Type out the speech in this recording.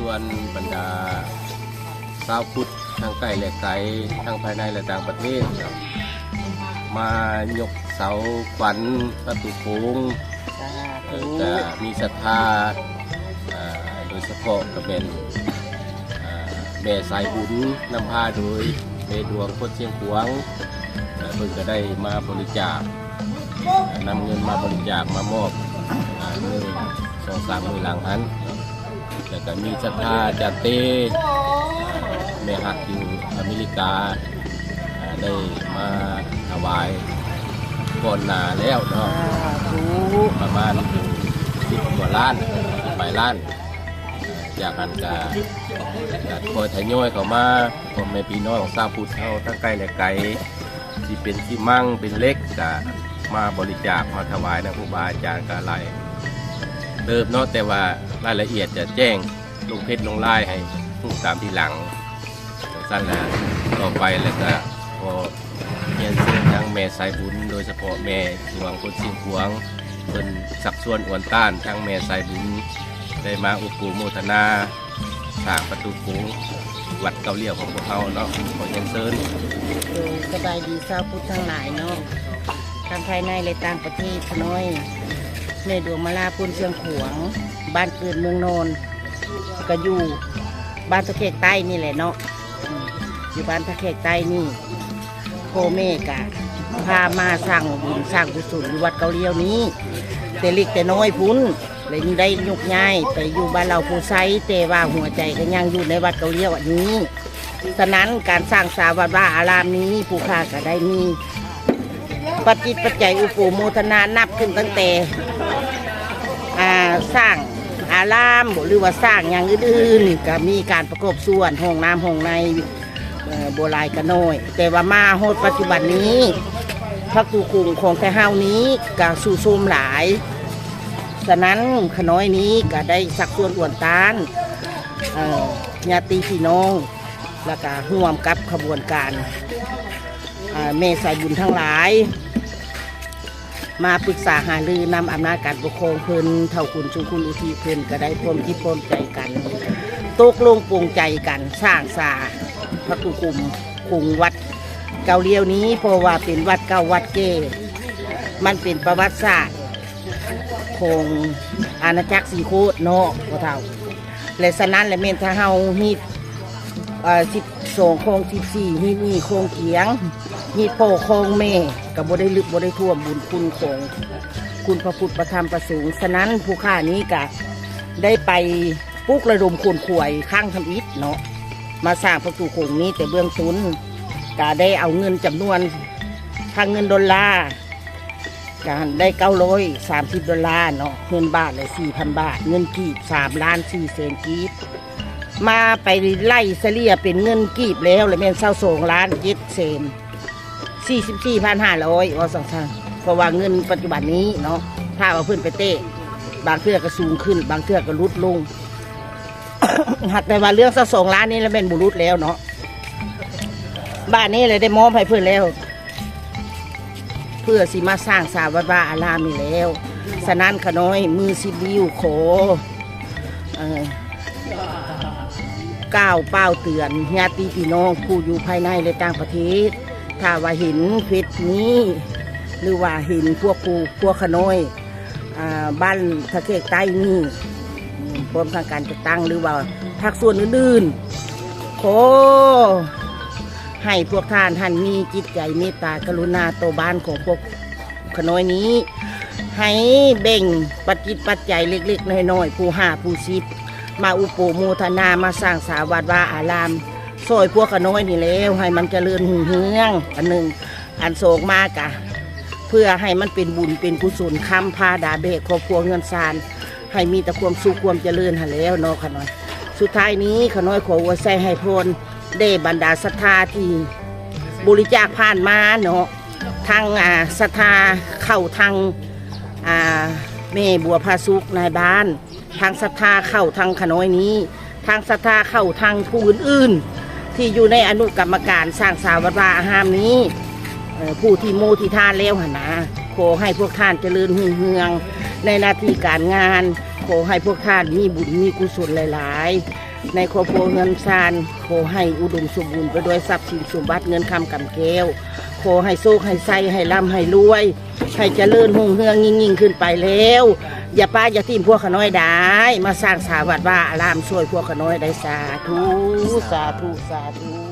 ສ່ວນບັນດາຊາວພຸດທັງໃກ້ແລະໄກ ທັງພາຍໃນແລະຕ່າງປະເທດ ມາຍົກເສົາຂວັນປະຕູໂຂງ ສາທຸ ເອີ ກະມີສັດທາ ເອີ ໂດຍສະເພາະກະແມ່ນ ເອີ ແມ່ສາຍບຸນນຳພາໂດຍແມ່ດວງຄົນຊຽງຂວາງ ເອີ ເພິ່ນກະໄດ້ມາບໍລິຈາກ ນຳເງິນມາບໍລິຈາກມາມອບ ເອີ ມື້ສອງສາມມື້ຫຼັງຫັ້ນ ແລ້ວກະມີສັດທາອາຈານເຕ້ ແມ່ຮັກຢູ່ອາເມລິກາ ໄດ້ມາຖວາຍກ່ອນໜ້າແລ້ວເນາະ ສາທຸ ປະມານສິບກວ່າລ້ານ ສິບປາຍລ້ານ. ຈາກນັ້ນກະ ກະຄ່ອຍທະຍອຍເຂົ້າມາ ພໍ່ແມ່ພີ່ນ້ອງຊາວພຸດເຮົາທັງໃກ້ແລະໄກ ຊິເປັນຊີມັງ ເປັນເຫຼັກ ກະມາບໍລິຈາກ ມາຖວາຍນຳຄູບາອາຈານກະຫຼາຍເຕີບເນາະ ແຕ່ວ່າລາຍລະອຽດຈະແຈ້ງລົງເພັດລົງລາຍໃຫ້ຮູ້ຕາມທີຫຼັງ. ຊັ້ນລະ ຕໍ່ໄປລະກະຂໍຮຽນເຊີນທາງແມ່ສາຍບຸນ ໂດຍສະເພາະແມ່ດວງຄົນຊຽງຂວາງ ເພິ່ນຊັກຊວນອວນຕ້ານທາງແມ່ສາຍບຸນ ໄດ້ມາອຸປະໂມທະນາ ສ້າງປະຕູໂຂງວັດເກົ້າລ້ຽວຂອງພວກເຮົາເນາະ ຂໍຮຽນເຊີນ. ໂດຍ ສະບາຍດີຊາວພຸດທັງຫຼາຍເນາະ ທັງພາຍໃນ ແລະ ຕ່າງປະເທດ. ຂ້ານ້ອຍ ແມ່ດວງມາລາ ຄົນຊຽງຂວາງ ບ້ານເກີດເມືອງນອນ ກະຢູ່ບ້ານທ່າແຂກໃຕ້ນີ້ແຫຼະເນາະ ອືມ ຢູ່ບ້ານທ່າແຂກໃຕ້ນີ້. ພໍ່ແມ່ກະພາມາສ້າງບຸນສ້າງກຸສົນຢູ່ວັດເກົ້າລ້ຽວນີ້ ແຕ່ເລັກແຕ່ນ້ອຍພຸ້ນ ແລະ ໄດ້ຍົກຍ້າຍໄປຢູ່ບ້ານເຫຼົ່າໂພໄຊ ແຕ່ວ່າຫົວໃຈກະຍັງຢູ່ໃນວັດເກົ້າລ້ຽວອັນນີ້. ສະນັ້ນ ການສ້າງສາວັດວາອາລາມນີ້ ຜູ້ຂ້າກະໄດ້ມີປັດຈິດປັດໄຈອຸປະໂມທະນາ ນັບຂຶ້ນຕັ້ງແຕ່ ອາ ສ້າງອາລາມບໍ ຫຼືວ່າສ້າງຫຍັງອື່ນໆ ກະມີການປະກອບສ່ວນ ຫ້ອງນ້ຳຫ້ອງໃນ ເອີ ບໍ່ຫຼາຍກະໜ້ອຍ ແຕ່ວ່າມາຮອດປັດຈຸບັນນີ້ ພະຕູໂຂງຂອງແຕ່ເຮົານີ້ກະຊຸໂຊມຫຼາຍ. ສະນັ້ນ ຂະນ້ອຍນີ້ກະໄດ້ຊັກຊວນອວນຕ້ານ ເອີ ຍາດຕິພີ່ນ້ອງ ລະກະຮ່ວມກັບຂະບວນການ ອາ ແມ່ສາຍບຸນທັງຫຼາຍ ມາປຶກສາຫາລືນຳອຳນາດການປົກຄອງເພິ່ນ ເຖົ້າຄຸນຊຸງຄຸນອຸທິເພິ່ນກະໄດ້ພ້ອມຈິດພ້ອມໃຈກັນ ຕົກລົງປົງໃຈກັນ ສ້າງສາພະຕູໂຂງ ໂຂງວັດເກົ້າລ້ຽວນີ້ ເພາະວ່າເປັນວັດເກົ່າວັດແກ່ ມັນເປັນປະຫວັດສາດຂອງອານາຈັກສີໂຄດເນາະພໍ່ເຖົ້າ. ແລະ ສະນັ້ນແຫຼະ ແມ່ນຖ້າເຮົາຮີດ ເອີ ສິບສອງ ຄອງສິບສີ່ ຮີດໜີ້ ຄອງກຽງ ຮີດພໍ່ຄອງແມ່ ກະບໍ່ໄດ້ລຶກບໍ່ໄດ້ຖ້ວມບຸນຄຸນຂອງຄຸນພະພຸດພະທຳພະສົງ. ສະນັ້ນ ຜູ້ຂ້ານີ້ກະໄດ້ໄປປຸກລະດົມຂົນຂວາຍຄັ້ງທຳອິດເນາະ ມາສ້າງປະຕູໂຂງນີ້ ແຕ່ເບື້ອງຕົ້ນກະໄດ້ເອົາເງິນຈຳນວນ ທັງເງິນໂດລາ ກະໄດ້ເກົ້າຮ້ອຍສາມສິບໂດລາເນາະ ເງິນບາດລະສີ່ພັນບາດ ເງິນກີບສາມລ້ານສີ່ແສນກີບ ມາໄປໄລ່ສະເລ່ຍເປັນເງິນກີບແລ້ວລະແມ່ນຊາວສອງລ້ານເຈັດແສນສີ່ສິບສີ່ພັນຫ້າຮ້ອຍ ເວົ້າຊັ້ນຊະ ເພາະວ່າເງິນປັດຈຸບັນນີ້ເນາະ ຖ້າວ່າເພິ່ນໄປແຕະ ບາງເທື່ອກະສູງຂຶ້ນ ບາງເທື່ອກະຫຼຸດລົງ ຫາກແຕ່ວ່າເລື່ອງຊາວສອງລ້ານນີ້ລະແມ່ນບໍ່ຫຼຸດແລ້ວເນາະ ບາດນີ້ລະໄດ້ມອບໃຫ້ເພິ່ນແລ້ວ ເພື່ອຊິມາສ້າງສາວັດວາອາລາມນີ້ແລ້ວ. ສະນັ້ນ ຂະນ້ອຍມືສິບນິ້ວຂໍ ເອີ ກ່າວປ່າວເຕືອນຍາດຕິພີ່ນ້ອງຜູ້ຢູ່ພາຍໃນ ແລະ ຕ່າງປະເທດ ຖ້າວ່າເຫັນເຟສນີ້ ຫຼືວ່າເຫັນພວກຜູ້ ພວກຂະນ້ອຍ ອ່າ ບ້ານທ່າແຂກໃຕ້ນີ້ ພ້ອມທາງການຈັດຕັ້ງ ຫຼືວ່າພາກສ່ວນອື່ນໆ ຂໍໃຫ້ພວກທ່ານຫັ້ນມີຈິດໃຈເມດຕາກະລຸນາຕໍ່ບ້ານຂອງພວກຂະນ້ອຍນີ້ ໃຫ້ແບ່ງປັດຈິດປັດໄຈເລັກໆນ້ອຍໆ ຜູ້ຫ້າຜູ້ສິບ ມາອຸປະໂມທະນາ ມາສ້າງສາວັດວາອາລາມ ຊ່ອຍພວກຂະນ້ອຍນີ້ແລ້ວ ໃຫ້ມັນຈະເລີນຮຸ່ງເຮືອງ ອັນໜຶ່ງ. ອັນສອງມາກະ ເພື່ອໃຫ້ມັນເປັນບຸນເປັນກຸສົນ ຄ້ຳພາດາແບກຄອບຄົວເຮືອນຊານ ໃຫ້ມີແຕ່ຄວາມສຸກຄວາມຈະເລີນຫັ້ນແລ້ວເນາະຂະນ້ອຍ. ສຸດທ້າຍນີ້ ຂະນ້ອຍຂໍອວຍໄຊໃຫ້ພອນແດ່ບັນດາສັດທາທີ່ບໍລິຈາກຜ່ານມາເນາະ ທັງ ອ່າ ສັດທາເຂົ້າທາງ ອ່າ ແມ່ບົວຜາສຸກນາຍບ້ານ ທາງສັດທາເຂົ້າທາງຂະນ້ອຍນີ້ ທາງສັດທາເຂົ້າທາງຜູ້ອື່ນໆ ທີ່ຢູ່ໃນອະນຸກຳມະການສ້າງສາວັດວາອາຮາມນີ້ ເອີ ຜູ້ທີ່ໂມທິທາແລ້ວຫັ້ນນາ ຂໍໃຫ້ພວກທ່ານຈະເລີນຮຸ່ງເຮືອງໃນໜ້າທີ່ການງານ ຂໍໃຫ້ພວກທ່ານມີບຸນມີກຸສົນຫຼາຍ ໃນຄອບຄົວເຮືອນຊານ ຂໍໃຫ້ອຸດົມສົມບູນໄປດ້ວຍຊັບສິນສົມບັດ ເງິນຄຳກຳແກ້ວ ຂໍໃຫ້ໂຊກໃຫ້ໄຊ ໃຫ້ລ່ຳໃຫ້ລວຍ ໃຫ້ຈະເລີນຮຸ່ງເຮືອງຍິ່ງໆຂຶ້ນໄປແລ້ວ ຢ່າປະຢ່າຖິ້ມພວກຂ້ານ້ອຍໄດ້ ມາສ້າງສາວັດວາອາລາມຊ່ວຍພວກຂ້ານ້ອຍໄດ້ ສາທຸ ສາທຸ ສາທຸ.